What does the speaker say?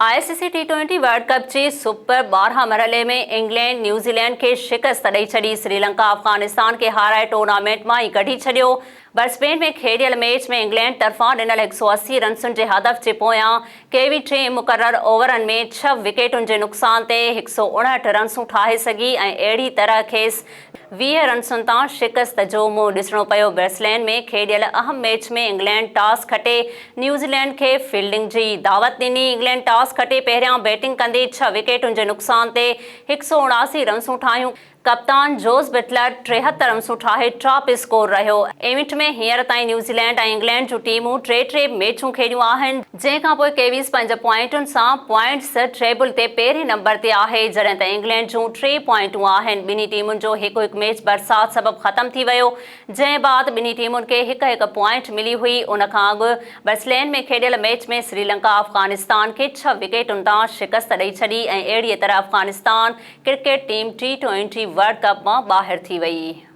I C C T twenty world cup جي super 12 مرحلي ۾ England New Zealand کي شڪست ڏئي ڇڏي، سريلنڪا افغانستان کي هارائي ٽورنامينٽ مان ئي ڪڍي ڇڏيو. برسبين ۾ کيڏيل ميچ ۾ انگلينڊ طرفان ڏنل 180 رنسن جي هدف جي پويان ڪيوي ٽيم مقرر اوورن ۾ ڇهه وڪيٽن جي نقصان تي 159 رنسون ٺاهي سگهي ۽ اهڙي طرح کيس 20 رنسن تان شڪست جو منهن ڏسڻو پيو. برسلين ۾ کيڏيل اهم ميچ ۾ انگلينڊ ٽاس کٽي نيوزيلينڊ کي فيلڊنگ جي دعوت ڏني. انگلينڊ ٽاس کٽي پهريان بيٽنگ ڪندي ڇهه وڪيٽن جي نقصان تي 179 رنسون ٺاهيون. ڪپتان جوز بٽلر 73 رنسون ٺاهي ٽاپ اسڪور رهيو. ايونٽ ۾ هينئر تائين نيوزيلينڊ ۽ انگلينڊ جون ٽيمون ٽي ٽي ميچون کيڏيون آهن، جنهن کانپوء ڪيويز پنج پوائنٽن سان پوائنٽس ٽيبل تي پهرين نمبر تي آهي، جڏهن ته انگلينڊ جون ٽي پوائنٽون آهن. ٻنهي ٽيمن جو هڪ هڪ ميچ برسات سبب ختم ٿي ويو، جنهن بعد ٻنهي ٽيمن کي هڪ هڪ پوائنٽ ملي هئي. ان کان اڳ برسلين ۾ کيڏيل ميچ ۾ سريلنڪا افغانستان کي ڇهه وڪيٽن تان شڪست ڏئي ڇڏي ۽ اهڙيء طرح Afghanistan cricket team T twenty world cup مان ٻاهر ٿي وئي.